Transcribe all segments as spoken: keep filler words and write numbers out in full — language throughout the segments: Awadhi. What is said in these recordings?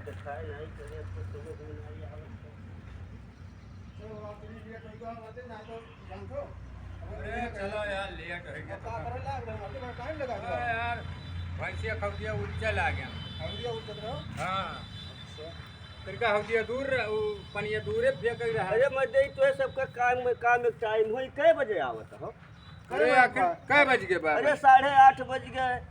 खाए नहीं करे, अब तो समझ में नहीं आवत है। चलो, आप भी लेट हो गया, मत ना तो जानतो। अरे, चलो यार, लेट हो गया। अब का करे लाग रहे हो? अरे, टाइम लगा दो। हाँ यार, भैंसिया खौदिया उलचा ला गया। खौदिया उलचत रहो? हाँ। अच्छा। तेरे का हौदिया दूर रह, उ पनिया दूरे फेंक रहा। अरे, मैं दे तो है सबका काम में, काम में टाइम होई, कै बजे आवत हो? अरे, आखिर कै बज गए बा? अरे, साढ़े आठ बज गए।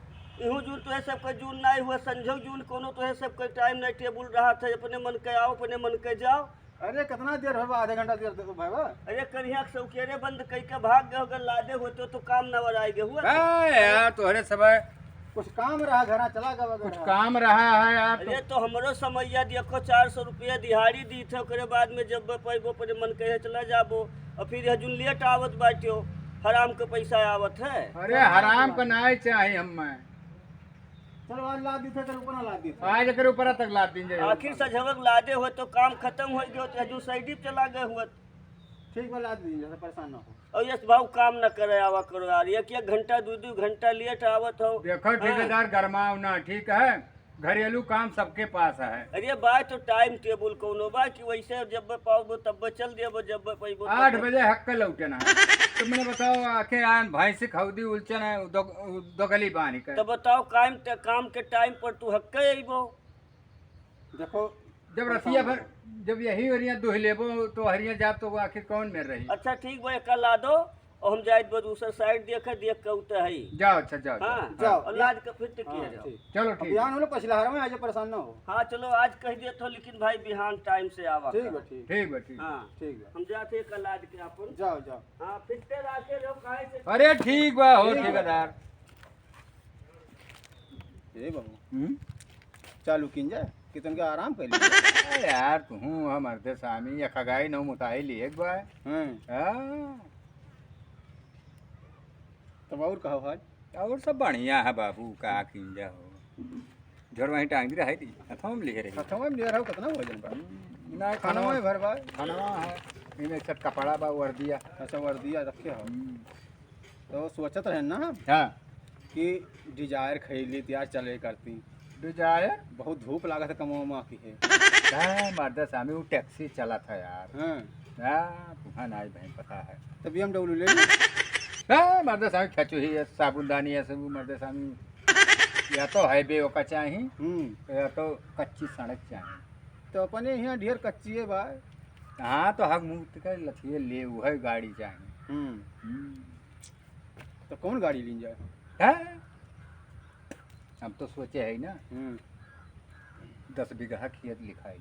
इहू जून तो है सबका जून नहीं हुआ, संझो जून कोनो तो है सबका टाइम नहीं टेबुल रहा था, अपने मन के आओ, अपने मन के जाओ। अरे, कितना देर होबा? आधे घंटा देर देखो भाई बा। अरे, करिया के सौकेरे बंद कई के भाग गए, अगर लादे होते तो काम ना वराई गए हुआ। हाँ यार, तोहरे सब कुछ काम रहा, घरा चला गवा कुछ रहा। काम रहा है यार, तो अरे, तो हमरो समैया देखो, चार सौ रुपया दिहाड़ी दी थे, ओकरे बाद में जब पैबो अपने मन कहे चला जाबो, और फिर यह जून लेट आवत बाटियो, हराम के पैसा आवत है। अरे, हराम का नाई चाही हमें। चलो, आज लाद दी थे, कल ऊपर ना लाद दी थे। आज एकर ऊपर तक लाद दीन जाए। आखिर सझवक लादे हो तो काम खत्म हो गयो, तो हजू सैडी चला गए हुआ। ठीक बा, लाद दीन जाए, परेशान ना हो। और यस भाव काम ना करे आवा करो यार, एक एक घंटा, दो दो घंटा लेट आवत हो। देखो हाँ। ठेकेदार, गरमाओ ना, ठीक है? घरेलू काम सबके पास है। अरे बा, तो टाइम टेबुल कौनो बा कि वैसे जब पाओ तब चल देबो, जब पैबो तब। आठ बजे हक्के लौटे ना। तो मैंने बताओ, आके आन भैंसी खौदी उलचन है, दो-, दोगली बानी का। तो बताओ, काम, काम के टाइम पर तू हक्के अइबो। देखो, जब रतिया भर, जब यही ओरिया दुह लेबो, तो हरिया जाब, तो वो आखिर कौन मेर रही? अच्छा, ठीक बा, एका लादो, और हम जाइत बा दूसर साइड देखे, देख के उते हई। जाओ, अच्छा, जाओ, हाँ, जाओ। जाओ। और लाद के फिर टिकी हाँ, जाओ। ठीक। चलो, अब ठीक। बिहान होले पछिलहरा में आजे, परेशान ना हो। हाँ, चलो, आज कह देत हो, लेकिन भाई, बिहान टाइम से आवा ठीक कर। बा, ठीक। ठीक बा, ठीक। हाँ। ठीक बा। हम जाते हैं कल लाद के आपन। जाओ, जाओ। हाँ, फिर तेल आके रहो, काहे से अरे, ठीक बा, हो ठीक बा। ठेकेदार। ए बाबू, हम्म? चालू कीन जाए, कि तनके आराम कर लीजिए। अरे यार, तू हूँ, हम अर्धे सामी, या खगाई नौ मुताई लिए एक बार। हाँ। हाँ। तब और कहो भाई? और सब बढ़िया है बाबू, का कीन जा हो। झोरवा ही टांग रहा है दी, हथवा में लिए रही। हथवा में लिए रहो, कितना वजन बा? हम्म, ना, खानवा खानवा में भर बा। खानवा है, इमे सब कपड़ा बा, वर्दिया। अच्छा, वर्दिया रखे हो। हम्म। तो सोचत रहे ना हाँ। कि Dzire खरीद ली, तैयार चले करती। Dzire? बहुत धूप लागत है कमवा में की है। हाँ, मर्दा सामी, वो टैक्सी चला था यार। हाँ। हाँ, तुहाँ नाई भाई पता है। तो B M W ले ली। हाँ, मर्दा सामी, खचू ही है, साबुनदानी है, सब मर्दा सामी। या तो हाईवे ओका चाही, हम्म। या तो कच्ची सड़क चाही। तो अपने यहाँ ढेर कच्ची है भाई। हाँ, तो हक मुफ्त का लथिए ले, वही गाड़ी चाही। हम्म। हम्म। तो कौन गाड़ी लीन जाए? हैं? हम तो सोचे है ना, हम्म। दस बीघा खेत लिखाई।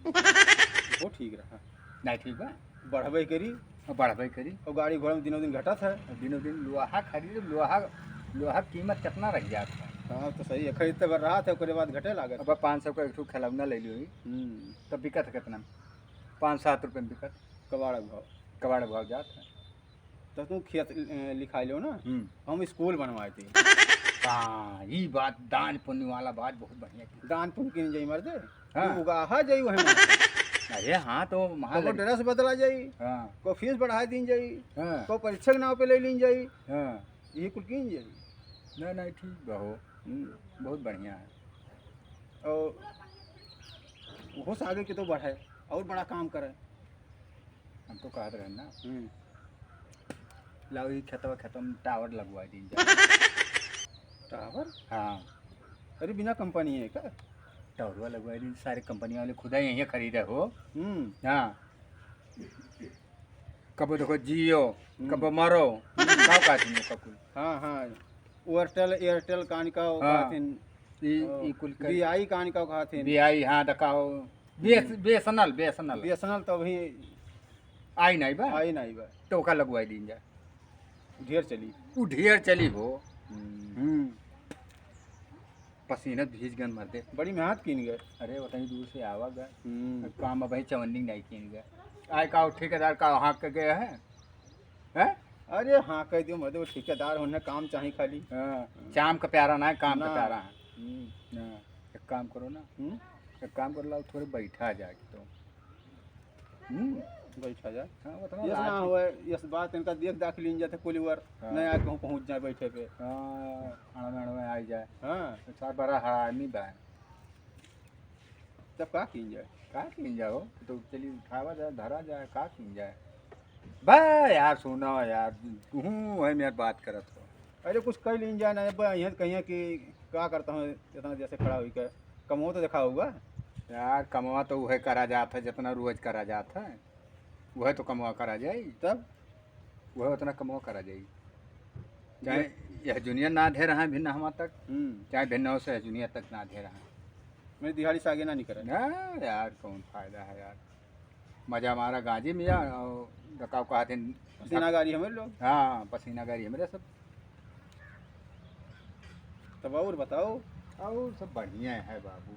वो ठीक रहा। नहीं ठीक बा? बढ़बे करी। और बढ़बे करी। और गाड़ी घोड़ा में दिनों दिन घटत है। और दिनों दिन लोहा खरीद, लोहा, लोहा कीमत कितना रह जात है? हाँ, तो सही है, खरीदते भर रहा था, ओकरे बाद घटे लागत। अब पाँच सौ का एक ठो खिलौना ले लियो ही, हम्म। तो बिकत है कितना? पाँच सात रुपये में बिकत। कबाड़ भाव। कबाड़ भाव जात है। तो तू खेत, अ, लिखाई लो ना, हम्म। हम स्कूल बनवाए थे। हाँ, ई बात, दान पुण्य वाला बात बहुत बढ़िया की। दान पुण्य की नहीं जाई मर्दे। हाँ। तू उगाहा जाई वही में। अरे हाँ, तो वहाँ को लग- ड्रेस बदला जाई, हाँ। को फीस बढ़ा दीन जाई, हाँ। को परीक्षा के नाव पे ले लीन जाई। हाँ। यही कुल कीन जाई। नहीं, नहीं, ठीक बा हो। हम्म। बहुत बढ़िया है। और हो से आगे के तो बढ़े और बड़ा काम करे। हम तो कहत रहे ना। हम्म। लाओ, ई खेतवा, खेतवा में टावर लगवाई दीन जाए। टावर? हाँ। अरे, बिना कंपनी है का? टावरवा लगवाई दीन, सारे कंपनी वाले खुदा यहीं खरीदे हो। हम्म। हाँ। कबो देखो जियो, हम्म। कबो मरो, हम्म। का कहत हैं ओका कुल? हाँ, हाँ। Airtel, Airtel कान का हाँ। कहत हैं। ई, ओ, ई कुल कर- B I कान का कहत हैं। B I, हाँ, देखाओ। बी एस, हम्म। B S N L, B S N L। B S N L तो अभी आई नहीं बा? आई नहीं बा। तो ओका लगवाई दीन जा। ढेर चली। उ ढेर चली हो। हम्म। हम्म। पसीना भीज गन मर दे। बड़ी मेहनत कीन गए। अरे, उतनी दूर से आवा गए। हम्म। काम अब चवन्नी नहीं कीन गए। आए का ठेकेदार का हाँक के गए हैं? हैं? अरे हाँ, कह दियो मर्दे, वो ठेकेदार होने काम चाही खाली। हाँ, चाम का प्यारा ना है, काम का ना। प्यारा है। हम्म। हाँ, एक काम करो ना। हम्म? एक काम कर लो, थोड़े बैठा जाए तो। हम्म। बैठा जाए। हाँ, उतना ये ना लाज- हुए, ये बात इनका देख दाख लीन जाते कुल वर, हाँ। नहीं आए कहूँ पहुँच जाए बैठे पे। हाँ, अड़मे अड़मे आई जाए। हाँ। तो सार बड़ा हरामी बा। तब का कीन जाए? का कीन जाए हो? तो चली उठावा जाए, धरा जाए, का कीन जाए? बा यार, सुनो यार, तू है मेरे बात करत हो। अरे कुछ कह लीन जाए ना, अब यहाँ कहिए कि का करता हूँ, इतना जैसे खड़ा हुई के कमो तो देखा होगा। यार, कमवा तो वह करा जात है, जितना रोज करा जात है, वह तो कमवा करा जाई। तब? वह उतना कमवा करा जाई। चाहे ये यह दुनिया ना धे रहा भिन्न हमा तक, हम्म। चाहे भिन्न से यह दुनिया तक ना धे रहा। मैं दिहाड़ी से आगे ना निकल। ना यार, कौन फायदा है यार? मजा मारा गांजी में यार, और बताओ कहा थे पसीना गारी हमारे लोग। हाँ, पसीना गारी हमारे सब। तब और बताओ। और सब बढ़िया है बाबू।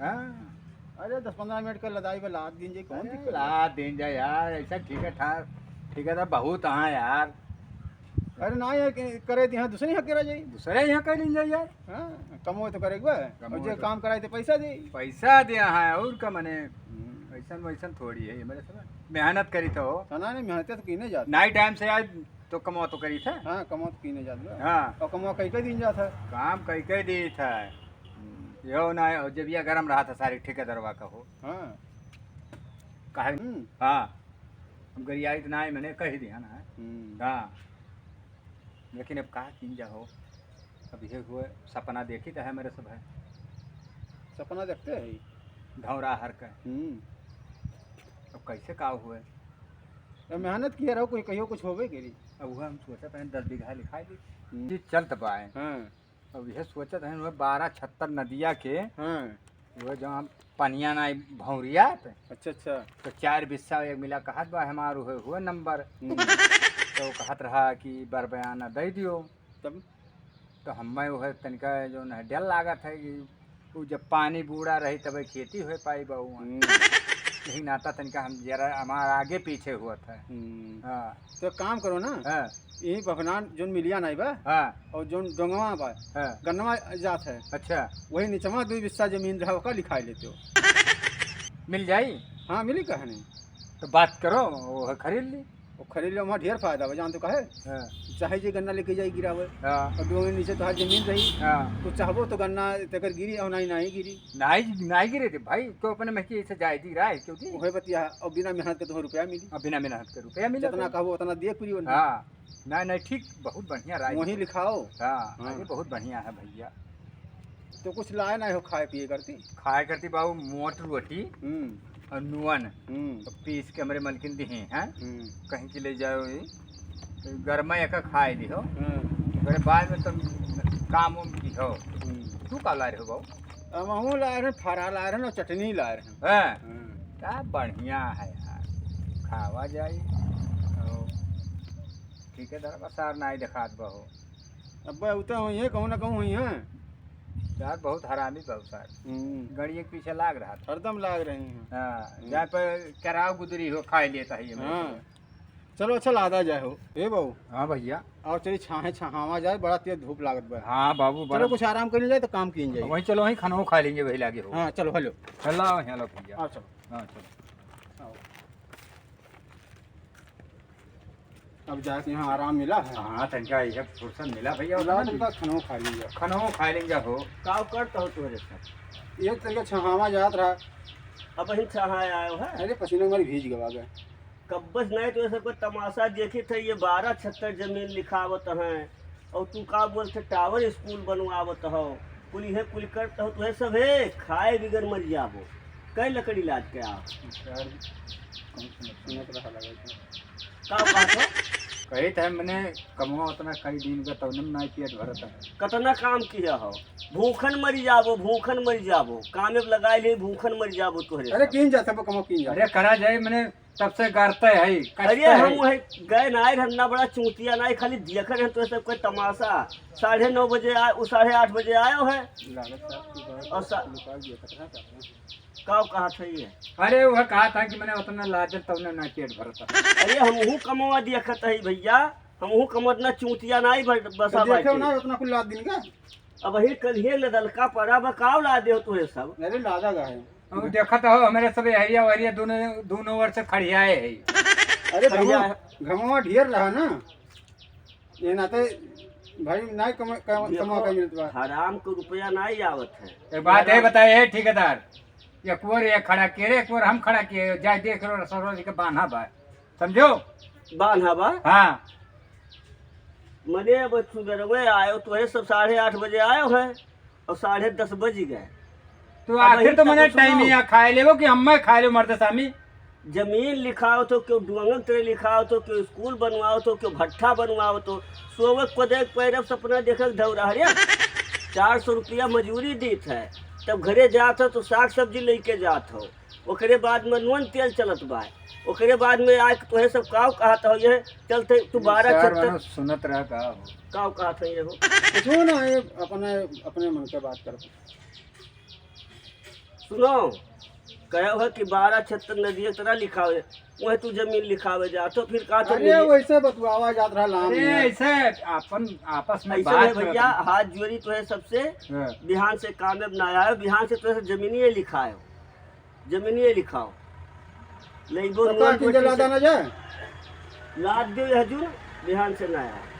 हाँ। अरे दस पन्द्रह मिनट का लदाई में लाद दीन जाए, कौन अरे दिक्कत है? लाद दीन जाए यार, ऐसा ठीक है ठाक, ठीक है था बहुत हाँ यार। अरे ना यार, के-, करे तो यहाँ दूसरे यहाँ करा जाए। दूसरे यहाँ कर लीन जाए यार। हाँ, कमो तो करे एक बार। कमो और जो तो काम कराए तो पैसा दे। पैसा दे हाँ, और का मने, हम्म। ऐसन वैसन थोड़ी है, मेरे सब मेहनत करी तो। हाँ, ना, नहीं, मेहनत तो कीने जात। नाई टाइम से आज तो कमवा तो करी था। हाँ, कमवा तो कीने जात बा। हाँ। और कमवा कई कई दिन जात है। काम कई कई दिन था। हम्म। यो ना, और जब ये गरम रहा था सारे ठेकेदारवा का हो। हाँ। काहे? हम्म। हाँ। हम गरियाई तो ना, मैंने कह दिया ना। हम्म। हाँ। लेकिन अब का कीन जा हो, अब ये हुए सपना देखी तो है मेरे सब है। सपना देखते हैं। धौरा हर के। हम्म। अब कैसे का हुए? अब मेहनत किए रहो, कोई कहियो कुछ होबे करी। अब वह हम सोचत हैं दस बीघा लिखाई दी। हम्म। जी चलत बाए। हाँ। अब यह सोचत हैं वह बारह छत्तर नदिया के, हाँ। वह जहाँ पनिया ना भौरिया पे। अच्छा, अच्छा। तो चार बिस्सा एक मिला कहत बा हमार हुए, हुए नंबर। हम्म। तो कहत रहा कि बरबयाना दे दियो। तब? तो हमें वह तनिका जो है डर लागत है कि वो जब पानी बूढ़ा रही तब खेती हो पाई बाबू। हम्म। यही नाता तनिका हम जरा हमार आगे पीछे हुआ था। हम्म। हाँ। तो काम करो ना। हाँ। यही बफनान जोन मिलिया नहीं बा। हाँ। और जोन डोंगवा बा। हाँ। गन्नवा जात है। अच्छा। वही निचवा दो बिस्सा जमीन रहा ओका लिखाई लेते हो। मिल जाई? हाँ, मिली कहा नहीं। तो बात करो, वो खरीद ली। वो खरीद ले, वहाँ ढेर फायदा बा, जान तो काहे? हाँ। चाहे जे गन्ना लेके जाई गिरावे, हाँ। और दो नीचे तोहार जमीन रही, हाँ। तो चाहबो तो गन्ना तेकर गिरी और नहीं, नहीं गिरी। नहीं, नहीं गिरे रे भाई, तो अपने में की ऐसे जाए दी राय क्यों दी? वही बतिया, और बिना मेहनत के तुम्हें रुपया मिली। और बिना मेहनत के रुपया मिले जितना तो। कहबो उतना दिए पूरी बन। हाँ, नहीं, नहीं, ठीक, बहुत बढ़िया राय वहीं दी। लिखाओ। हाँ, हाँ। अरे बहुत बढ़िया है भैया। तो कुछ लाए ना हो खाए पिए करती? खाए करती बाबू मोट रोटी हम्म। और नुअन हम्म। तो पीस के हमरे मलकिन दिहे हैं। हम्म। कहीं के ले जाओ ये, तो गरमा एक खाए दी हो। हम्म। ओकरे बाद में तुम काम उम की हो। हम्म। तू का ला रहे हो बाबू? हमहूँ ला रहे, फरा ला रहे और चटनी ला रहे। हाँ। हम्म। क्या बढ़िया है यार, खावा जाई। और ठीक है, दरबा सार नाई देखात बहो। अब्बे, उ तो हुई है, कहूँ ना कहूँ हुई है। यार, बहुत हरामी बा उ सार। हम्म। गड़िए के पीछे लाग रहा था। हरदम लाग रही हैं। हाँ, हम्म। जाए पर केराव गुदरी हो, खाए लेता है ये मेरे हाँ। को। चलो, अच्छा, लादा जाए हो। ए बाबू। हाँ भैया। और चलिए, छाहे छहावा जाए, बड़ा तेज धूप लागत बा। हाँ बाबू, चलो, बड़ा कुछ आराम कर जाए तो काम कीन जाए। वहीं चलो, वहीं खाना खा लेंगे, वही लागे हो। हाँ, चलो, हेलो। हेलो, हेलो भैया। हाँ, चलो। हाँ, चलो। आओ। अब जाके यहाँ आराम मिला है। हाँ, तनिका ये फुर्सत मिला भैया, ला उतना तनिका खानो खा लीजिए। खानो खा लीजिए हो। काव करत हो तोरे सब? ये तनिका छहावा जात रहा। अब ही छहाए आयो है? अरे, पसीना मारी भीज गवा गए। कब्बस नहीं तो ये सब कोई तमाशा देखित है, ये बारह छत्तर जमीन लिखावत हैं। और तू का बोलत है, टावर स्कूल बनवावत हो, कुल इहे कुल करत हो, तुहे सभे खाए बिगर मर जाबो। कै लकड़ी लाद के आओ। यार, कौन सुनत, सुनत रहा लगे थे। का बात हो? कही था मैंने, कमवा उतना कई दिन का, तौने में नाई पेट भरत है। कतना काम किया हो, भूखन मर जाबो, भूखन मर जाबो, कामे पे लगाए ले, भूखन मर जाबो तोहरे अरे सब। कीन जा, सब कमवा कीन जा। अरे करा जाए, मैंने तब से गारते है, कष्ट अरे है। हम वही गए ना आए, हम ना बड़ा चूतिया ना आए, खाली देख रहे हैं तो सब कोई तमाशा। साढ़े नौ बजे आए, वो साढ़े आठ बजे आयो है। लागत साहब की बात और सा- लुका दिया, खतरा कर रहे हैं। का कहा था ये? अरे वह कहा था कि मैंने उतना लाजर तब ना पेट भरता। अरे हम वहू कमवा दिया खत है भैया, हम वहू कमवा इतना चूतिया ना आई भ-, बसा तो देखो बाटे। ना उतना कुल लाद दिन का। अब ही कल ही लदलका पड़ा बा, का ला दे हो तोहे सब? अरे लादा गा है। अब देखत हो, हमरे सब हरिया वरिया दोनों, दोनों ओर से खड़ियाए है। अरे खड़िया घमवा, घमवा ढेर रहा ना, ये नाते भाई नाई कमा, कमा, देखो, कमा का मिलत बा। हराम के रुपया नाई आवत है। एक बात है हराम। बताए, हे ठेकेदार, एक ओर ये खड़ा किए रे, एक ओर हम खड़ा किए, जाए देख लो सरोज के बान्हा बा, समझो? बान्हा बा? हाँ। मने अब सुबेरवे आयो, तोहे सब साढ़े आठ बजे आयो है और साढ़े दस बज गए। तो अब आखिर वही तो मने तब सुनो। टाइम ही खाए लेवो कि हम खाए लेवो मर्द सामी? जमीन लिखाओ तो क्यों डुअंगक तेरे लिखाओ तो क्यों स्कूल बनवाओ तो क्यों भट्ठा बनवाओ तो सोवे को देख पैरव सपना देखक धौरा हरे। चार सौ रुपया मजूरी दीत है, तब घरे जात हो तो साग सब्जी लेके जात हो, ओकरे बाद में नून तेल चलत बा, ओकरे बाद में आके तोहे सब काव कहत हो, ये चलते तू बारह छत्तर सुनत रह का हो? काव कहत हो ये हो? कुछ ना, ये अपने, अपने मन के बात करत। सुनो, कहे हो कि बारह छत्तर नदिया तरह लिखावे, वह तू जमीन लिखावे जात हो, फिर का तो अरे, वैसे बतुआवा जात रहा लाम अरे, यार। ऐसे अपन आपस में ऐसे बात है भैया, करत। हाथ जोड़ी तो है सबसे, हाँ। बिहान से काम में ना आयो, बिहान से तो है जमीनिए लिखायो, जमीनिए लिखाओ। लेबो तो नोट का वोट किंजल से लादा ना जाए? लाद दियो यह जून, बिहान से ना आयो।